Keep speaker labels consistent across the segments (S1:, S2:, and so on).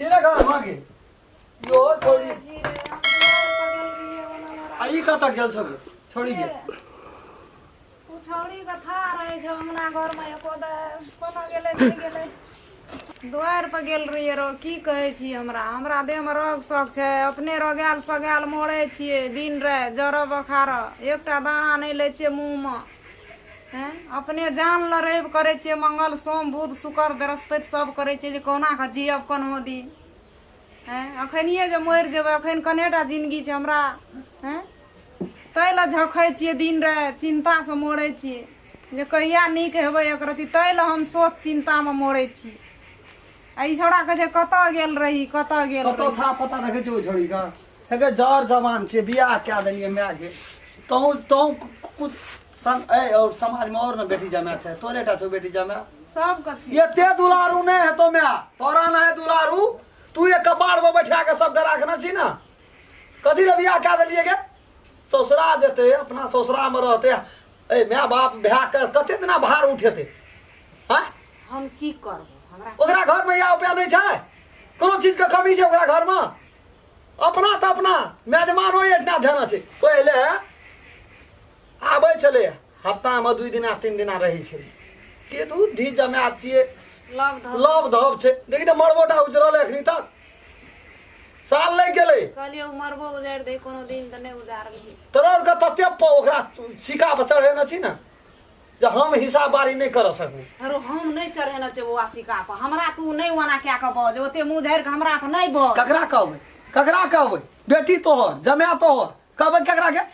S1: छी ने घर में गे यो छोड़ी आ ई कतऽ गेल छौ गे छोड़ी गे
S2: ओ छौड़ी के था रहै छै अंगना घरमे एको दे कोनो गेलै नहि गेलै दुआरि पर गेल रहियै रो की कहै छी हमरा हमरा देहमे रोग शौक छै अपने रोगायल सोगायल मरै छियै दिन राति जरो बोखार एकटा दाना नहि लै छियै मुँहमे हँ अपने जान लए रवि करै छियै मंगल सोम बुध शुक्र बृहस्पति सब करै छियै जे कहुना कऽ जियब कोनहो दिन हँ अखनिये जे मरि जेबै अखन कनेटा जिनगी छै हमरा हँ ताहि लए झखै छियै दिन राति चिन्तासँ मरै छियै जे कहिया नीक हेबै एक रत्ती ताहि लए हम सोच चिन्तामे मरै छी आ ई छौड़ा कहै छै कतऽ गेल रही कतऽ गेल
S1: कतौ
S2: रही
S1: था पता देखै छै ओहि छोड़ी के हे जर जवान छै बियाह कए देलियै माय के तहु तहु कुछ सम ए और समाज में और न बेटी जमा छै तोरे टा छौ बेटी जमा
S2: सबके छै
S1: एते दुलारू नहि हेतो माय तोरा ना है दुलारू तू एक कपार पर बैठा के सबके राखने छी ना कथी लए बियाह कए देलियै गे ससुरा जेतै अपना ससुरा में रहतै ए माय बाप भए के कते दिना भार उठेतै आँय
S2: हम की करबो हमरा
S1: ओकरा घर में या उपाय नहि छै कोनो चीज के कमी छै ओकरा घर में अपना तऽ अपना मेजबान ओहि एहिठिना देना छै पहिले आबै छलै हफ्तामे 2 दिना 3 दिना रहै छलै के दू धी जमा छियै
S2: लव धब
S1: लव धब छै देखी तऽ मरबोटा उजरल एखनी तक साल लागि गेलै
S2: कहलियै ओ मरबो उजारि दे कोनो दिन तऽ नहि उजारलही
S1: तोरा आरके तते ओकरा सिक्का पर चढ़ेने छी ने जे हम हिसाब बारी नहि करऽ सकू
S2: अरे हम नहि चढ़ेने छियै बौआ सिक्का पर हमरा तू नहि ओना कए कऽ बज ओते मुँह झाड़ि कऽ हमरा पर नहि बज
S1: ककरा कहबै ककरा कहबै बेटी तोहर जमाय तोहर कहबै ककरा के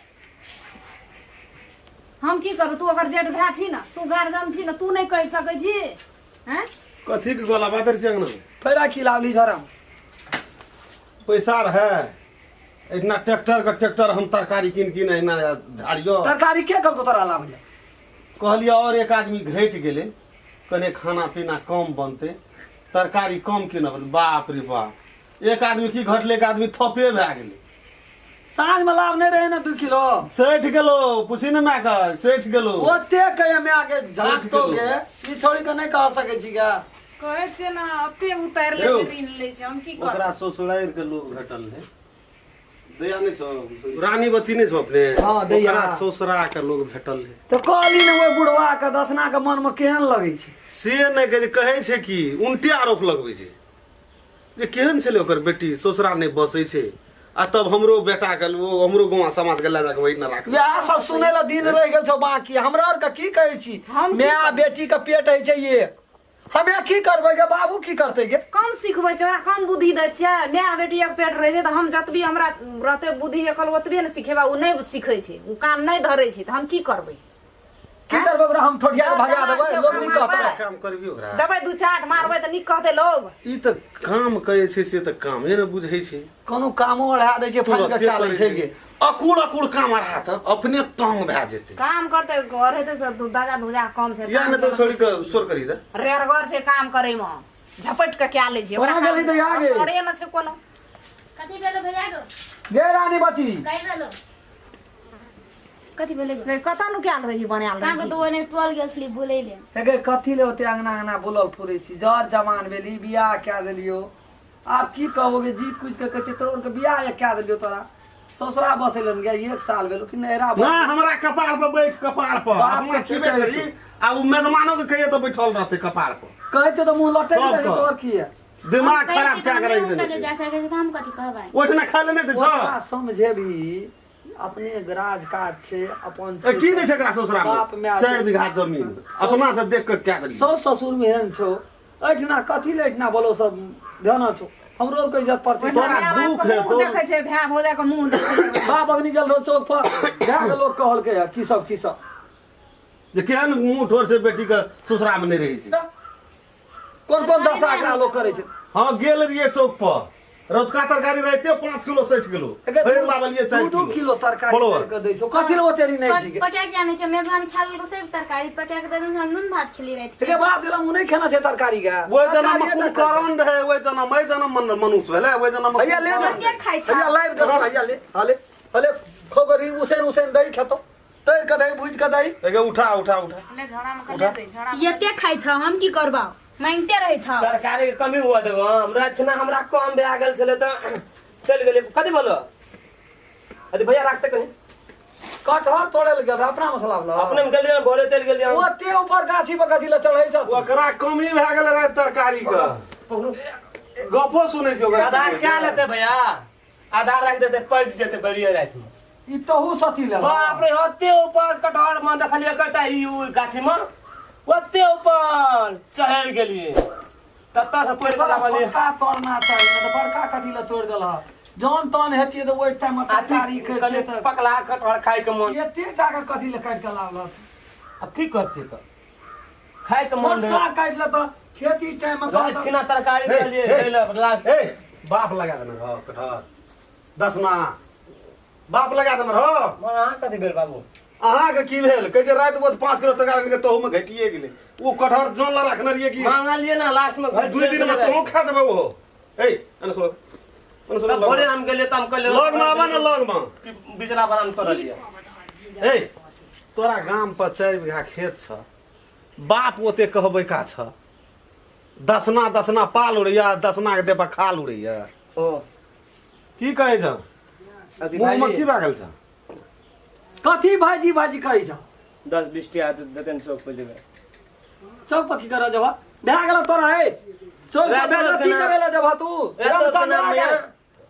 S2: हम की करू तू ओकर जेठ भाय छी ने तू गार्जियन छी ने तू नहि कहि सकै छी हैं
S3: कथी के गोला बादर छै अंगना में?
S1: फेरा खिलावली झरा
S3: पैसा रहे एहिना ट्रैक्टर के ट्रैक्टर हम तरकारी कीन कीन एहिना झाड़ियो
S1: तरकारी के कहलको तोरा लाबै लए
S3: कहलियै और एक आदमी घटि गेलै कने खाना पीना कम बनतै तरकारी कम कीनब बाप रे बाप एक आदमी की घटलै एक आदमी थपे भए गेलै
S1: साँझ में लाभ नहीं रहे ना 2 किलो
S3: सठि गेलो पूछी ने माय के सठि गेलो
S1: ओते कहे माय के झाँक
S3: सठि
S1: तो
S3: गेलो।
S1: के ई छोड़ी के नहीं कह सके छी गा
S2: कहै छियै ने ओते उतारि लै
S3: यौ।
S2: छै ऋण लै छै हम की करब
S3: ओकरा ससुरारि के लोग घटल है दया नहीं छौ रानी बत्ती नहीं छौ अपने
S1: हाँ, दैया।
S3: ओकरा ससुरा के लोग भेटल है
S1: तो कहली ने ओहि बुढ़वा के दसना के मन में केहन लगै छै
S3: से नहि कहै कहै छै कि उल्टे आरोप लगबै छै जे केहन छलै ओकर बेटी ससुरा नहि बसै छै आ तब हमरो बेटा के ओ हमरो गाँव समाज के लए जाके वही ने राख
S1: वएह सब सुनै ला दिन रहि गेल छौ बाकी हमरा आर के की कहै छी
S2: हम की
S1: माय बेटी के पेट होइ छै एक हमे की करबै गे बाबू की करतै गे
S2: कम सिखबै छै ओकरा कम बुद्धि दै छियै माय बेटी एक पेट रहै छै तऽ हम जतबी हमरा रहतै बुद्धि एकल ओतबे ने सिखेबै ओ नहि सिखै छै ओ कान नहि धरै छै तऽ हम की करबै
S1: की करबै ओकरा हम ठोठिया के भगा देबै लोग नहीं कहतै
S3: काम करबी ओकरा
S2: देबै दू चाट मारबै तऽ नीक कहतै लोग
S3: ई तऽ काम कहै छै से तऽ कामे ने बुझै छै
S1: कोनो कामो अढ़ा दै छै फाइन के
S3: तुरते
S1: खा लै
S3: करै
S1: छै गे
S3: अकुड़ अकुड़ काम अढ़ा तऽ अपने तंग भए जेतै
S2: काम करतै घर हेतै से दादा धुजा कम छै
S3: या नहि तऽ छोड़ि कऽ शोर करी जा
S2: रेरगर छै काम करै मे झपटि कऽ कए लै छै
S1: कोना गेली तऽ यहाँ गे?
S2: असरे ने छै कोनो
S4: कथी भेलो भैया गो
S1: गे रानी बती
S4: कहि भेलो कथी भेलै गो
S2: गे, कतऽ नुकायल रहै छी बनायल रहै
S4: कहाँ
S2: छी
S4: तो ओने टोल गेल छली बुलै ले
S1: हे गे कथी ले ओते अंगना अंगना बोलल फुरै छी जर जवान भेली बियाह कए देलियो आब की कहबो गे जी कुछ के कहै छै तोर के बियाह या कए देलियो तोरा ससुरा बसेलन गे एक साल भेलो कि नैहरा बस
S3: ना हमरा कपार पर बैठ कपार पर
S1: बाप
S3: अपना
S1: के
S3: छेबे
S1: कहै
S3: करी आ उ मेजमानो के कहिए तऽ बैठल रहतै कपार पर
S1: कहै छै तऽ मुँह लटकि
S3: सबके।
S1: जाइ छै तोर की है
S3: दिमाग खराब कए के राखि देने
S4: जा
S3: छै
S4: सकै छै तऽ हम कथी कहबै
S3: ओहिठिना खाय ले नहि दै छौ
S1: ओकरा समझेबी अपने राज काज छै अपन
S3: ए, की दै छै एकरा ससुरा
S1: बाप
S3: में
S1: माय
S3: 4 बीघा जमीन अपना से देख के क्या करी
S1: सौ ससुर में एहन छौ एहिठिना कथी ले एहिठिना बोलो सब ध्यान छौ हमरो आरके इज्जत पड़तै
S3: तोरा
S2: माय
S3: दुख
S2: बापके
S3: है,
S2: मुँह
S3: तोर-
S2: देखै छै भाय भौजाइके मुँह देखै छै
S1: बाप अग्नि गेल रहो चौक पर भए के लोग कहलकै है की सब की सब
S3: जे केहन मुंह ठोर से बेटी के ससुरा में नहीं रहै छै
S1: कोन कोन दशा एकरा लोग करै छै
S3: हाँ गेल रहिए चौक पर रतुका तरकारी रहते 5 किलो 60 किलो
S1: एके
S3: फेर लावलिए 4
S1: दू
S3: किलो
S1: दू किलो तरकारी
S3: फलोर।
S1: करि कऽ दै छौ कथी ले ओते नहि छी गे
S4: पका के आनै छै मेजबान खा लेलको सब तरकारी पका के देने हम नून भात खेली राति
S1: एके बाप देलम उ नहि खेना छै तरकारी के
S3: ओहि जनम में कुंभकर्ण रहे ओहि जनम एहि जनम में मनुष्य भेलै ओहि जनम में
S1: भैया ले ना
S4: कते खाइ छै?
S1: भैया लाइव देलहुँ भैया ले हले हले खो करी उसेन उसेन दही खेतो तैर के दही भूज के दही
S3: एगे उठा उठा उठा
S2: ले झोड़ा में कर ले झोड़ा
S4: एते खाइ छ हम की करबा मांगते रहै छौ
S5: तरकारी के कमी हुआ देबो हम राति खना हमरा कम भए गेल छलै तऽ चलि गेलियै कथी बोलो अरे भैया राखते कहीं
S1: कटहर तोड़े लए गेल रहे अपना मसला वाला
S5: अपने में गेलियै भोरे चलि गेलियै
S1: ओते ऊपर गाछी पर कथी लए चढ़ै छ
S3: ओकरा कमी भए गेल रहे तरकारी के
S5: पकड़ू
S3: गपो सुनै छी ओकरा
S5: आधार क्या लेते भैया आधार राखि देते पकि जेते बड़िए राति में
S1: ई तहु सती ले
S5: बाप रे ओते ऊपर कटहर में देखलियै कटा ई उ गाछी में ओते ऊपर चढ़ि गेलियै तत्ता से तोड़ि कऽ लाबलियै
S1: बड़का तोड़ना चाही नहि तऽ बड़का कथी लए तोड़ि देलह जौन तौन हेतियै तऽ ओहि टाइम मे तरकारी
S5: कनि
S1: करितियै
S5: पकला कटहर खाय के मन
S1: तऽ एते टा के कथी लए काटि कऽ लाबलह
S5: आब की करतै तऽ खाय के मन
S1: छोटका काटि ले तऽ खेती टाइम मे
S5: राति खिना तरकारी
S3: हे,
S5: देलियै
S3: हे।
S5: खैलक लास्ट
S3: ए बाप लगा देने रहो कटहर दसमा बाप लगा देने रहो
S5: मन अहाँ कथी भेल बाबू
S3: अहाँके की भेल कहै छै राति को 5 किलो तरकारी आनि के तोहू में घटिए गेलै ओ कटहर जन ला रखने रहियै की
S5: मांगलियै ना लास्ट में घटि
S3: 2 दिन में तोहू खा जेबै ओहो ए एने सुन एने सुन
S5: तब भोरे हम गेलियै तऽ हम कहलियै
S3: लग में आबा ने लग में
S5: कि बिजला वाला हम तोड़लियै
S3: ए तोरा गाम पर 4 बीघा खेत छ बाप ओते कहबै का छ दसना दसना पाल उड़ैया दसना के देह पर खाल उड़ैया
S5: ओ
S3: की कहै छ
S5: अथी
S3: मुँह में
S5: भाईजी
S3: की भए गेल छ
S1: कथी भाईजी भाईजी कहै छ
S5: 10-20 टाका देतै ने चौक पर जेबै
S1: चौक पर की करऽ जेबह भए गेल तोरा हे चौक पर
S5: राति
S1: बेइज्जती
S5: केना-
S1: करे लए जेबह तू रामचंद्र के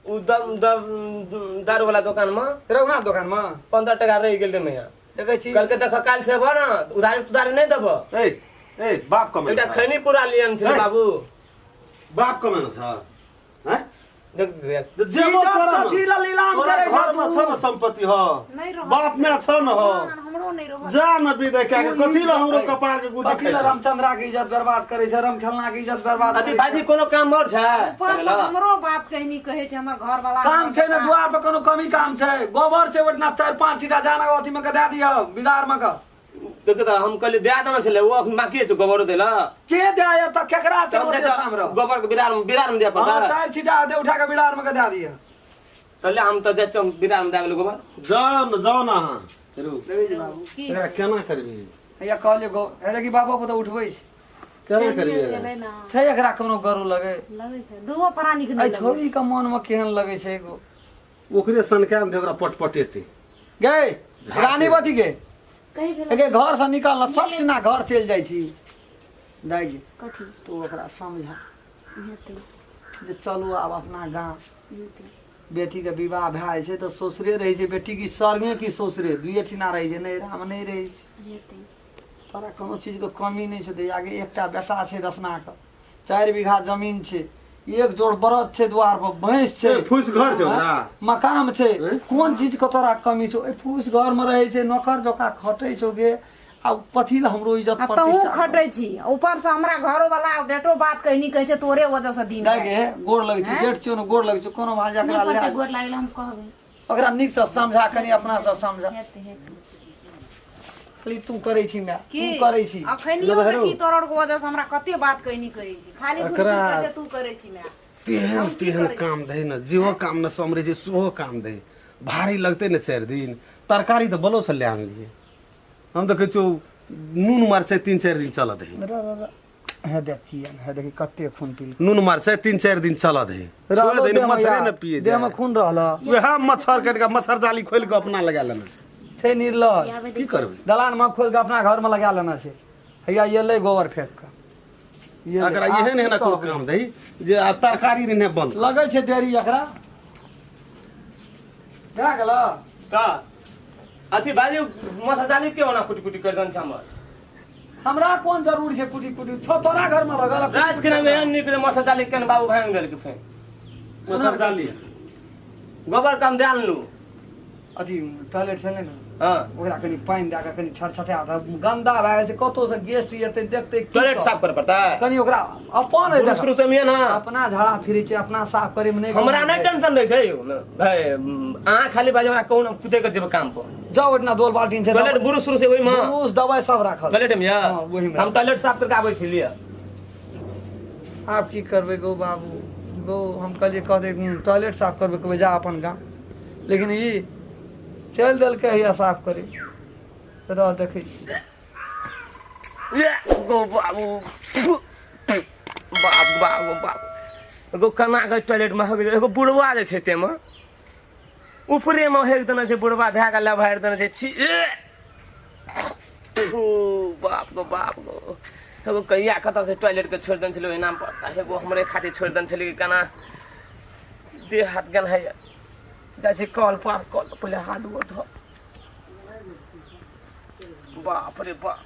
S5: उ दम दम दारू वाला दुकान में
S1: रघुनाथ दोकान में
S5: 15 टका रहि गेल रे मैया
S1: देखै छी
S5: कहलकै देख काल्हि से अबह ने उधारी तुधारी नहि देबह
S3: ए ए बाप कमेने
S5: एकटा
S3: छ
S5: खैनी पूरा लियन छलै
S3: हे।
S5: बाबू
S3: बाप कमेने छ हैं
S5: देख देख
S3: तऽ जेबो
S1: इज्जत
S3: करऽ
S1: कथी लए लीलाम
S3: तोरा
S1: करै छह
S3: घर में
S1: तू?
S3: छ ने संपत्ति ह
S2: नहि रहत।
S3: बाप में छ न ह
S2: हमरो नहि रहत
S3: जा न विदा कए के कथी लए हमरो कपार के गुदी
S1: कथी
S3: खाइ
S1: लए
S3: छ
S1: रामचंद्रा के इज्जत बर्बाद करै छै रामखेलना के इज्जत बर्बाद
S5: अथी
S1: करै छै?
S5: भाईजी कोनो काम और छै
S2: ऊपर से हमरो बात कहनी कहै छै हमर घर वाला
S1: काम छै ने दुआर पर कोनो कमी काम छै गोबर छै ओहिठिना 4-5 छीटा जाना अथी में के दए दिअ बिदार में के
S5: देख तऽ हम कहलियै दए देने छलै ओ अखन बाकी छै गोबरो देला
S1: के दे आया तऽ केकरा छै ओते शाम रह
S5: गोबर के बिरार में बिरार में दिअ
S1: हाँ
S5: पड़ता
S1: 4 छीटा दे उठा के बिदार में के दए दिअ
S5: कहलियै हम तऽ जाइ छियै बिरार में दए गेलै गोबर
S3: जाउ न जाउ न अहाँ रुक
S1: देखै छी बाबू
S2: की
S3: एकरा केना करबी
S1: हैया कहलियै गो हे देखी बाबा पर तऽ उठबै छै
S3: केना करबी
S2: गेलै ना
S1: छै एकरा कोनो गरु लगे
S2: लगै छै दूगो प्राणी के
S1: एहि
S2: नहि लगै
S1: छोरी के मन में केहन लगै छै एगो
S3: ओकरे सनका दे ओकरा पटपटेतै
S1: गै रानी बती के
S4: कही भेल
S1: एके घर से निकल न सब चिना घर चलि जाइ छी दाइ गे
S4: कथी
S1: तू ओकरा समझा
S4: हेतै
S1: जे चलू आब अपना गाँव
S4: हेतै
S1: बेटीके विवाह भए जाइ छै तऽ ससुरे रहै छै बेटी की स्वर्गे की ससुरे दुइए ठिना रहै छै नैहरामे नहि रहै छै
S4: हेतै
S1: तोरा कोनो चीजके कमी नहि छै दैया गे एकटा बेटा छै रसनाके 4 बीघा जमीन छै एक जोड़ बरद छै द्वार पर भैंस छै
S3: ए, फूस घर छै ओकरा
S1: मकान छै
S3: हैं?
S1: कोन चीज के तोरा कमी छौ ए फूस घर में रहै छै नौकर जकाँ खटै छौ गे आ कथी लए हमरो इज्जत
S2: आ तहूँ
S1: प्रतिष्ठा
S2: खटै छी ऊपर से हमरा घरो वाला बेटो बात कहनी कहै छै तोरे वजह से दिन
S1: दाइ गे गोर लगै छै जेठ छियौ ने गोर लगै छौ कोनो भांजा
S4: नहि
S1: एकरा
S4: पड़तै
S1: लए
S4: गोर लागल हम कहबै
S1: ओकरा नीकसँ समझा कनि अपनासँ समझा
S4: हेतै हेतै
S1: खाली तू करै छी माय
S2: की
S1: तू करै छी
S2: अखनियो देखी तोरर के वजह से हमरा कते बात कहनी कहै छी खाली घुरि
S3: एकरा-
S2: घुरि कहै छै तू करै छी माय
S3: तेहन तेहन काम दै ने जेहो काम ने समरै छै सेहो काम दै भारी लगतै ने 4 दिन तरकारी तऽ बलो से लए आनलियै हम तऽ कहै छियौ नून मरचाइ 3-4 दिन चलत है
S1: र र र हे देखी हे देखी कते खून पी
S3: नून मरचाइ 3-4 दिन चलत है छोड़ि दही ने मच्छरे ने पिए
S1: देह में खून रहल
S3: वएह मच्छर काटि कऽ मच्छर जाली खोलि कऽ अपना लगा लेने छै
S1: छै निर्लज
S4: आबै
S3: की करबै
S1: दलान में खोलि कऽ अपना घर में लगा लेना छै हैया एलै गोबर फेंक कऽ एलै।
S3: एकरा
S1: आब
S3: एहन
S1: की
S3: एहन कोनो
S1: कहबै?
S3: काम दही जे आ तरकारी नहि बंद
S1: लगै छै देरी एकरा भए गेल
S5: का अथी भाईजी मच्छर जाली के ओना कुटी कुटी कर दन छै हमर
S1: हमरा कोन जरूरी छै कुटी कुटी छो तोरा घर में लगल
S5: रात के नाम एहन निकले मच्छर जाली केन बाबू भांग देलकै फेर
S3: मच्छर जाली
S5: गोबर काम दे आनलू
S1: अथी टॉयलेट छै ने
S5: हाँ
S1: ओकरा कनि पानि दए कऽ कनि छटछटा दऽ गन्दा भए गेल छै कतौ से गेस्ट एतै देखतै की
S5: टॉयलेट
S1: कहत?
S5: साफ करे पड़तै
S1: कनि ओकरा अपन
S5: पुरुष पुरुष में ना
S1: अपना झाड़ा फिरै छै अपना साफ करे में नहि
S5: हमरा नहि टेंशन रहै छै यौ भाई अहाँ खाली बाजे हमरा कहू ने कुदे के जेबै काम पर
S1: जाउ ओहिठिना दोल बाल्टीन छै
S5: टॉयलेट बुरुस सुरुस ओहिमे
S1: ब्रुश दवाई सब राखल
S5: टॉयलेट में यऽ
S1: हाँ, ओहिमे
S5: हम टॉयलेट साफ करके आबै छी लिअ
S1: आब की करबै गौ बाबू गौ हम कहलियै कहतै टॉयलेट साफ करबै कहबै जा अपन गाम लेकिन ई चलि देलकै हैया साफ करै रह देखै छी
S5: गौ बाबू बाप बाप बाप एगो केना के टॉयलेट में हो गेलै एगो बुढ़वा जे छै ताहिमे ऊपरेमे हेक देने छै बुढ़वा धए कऽ लभारि देने छै छी ए! बाप गो बाप गो एगो कहिया कतऽ से टॉयलेट के छोड़ि देने छलै ओहिना पता एगो हमरे खातिर छोड़ि देने छलै कि केना देह हाथ गन्हाइए जाइ छै कल पर कल पहिले हाथ गोर धो बाप रे बाप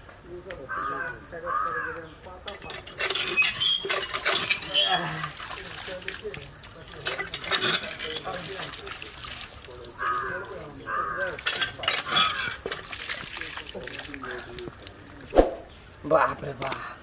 S5: बाप रे बाप।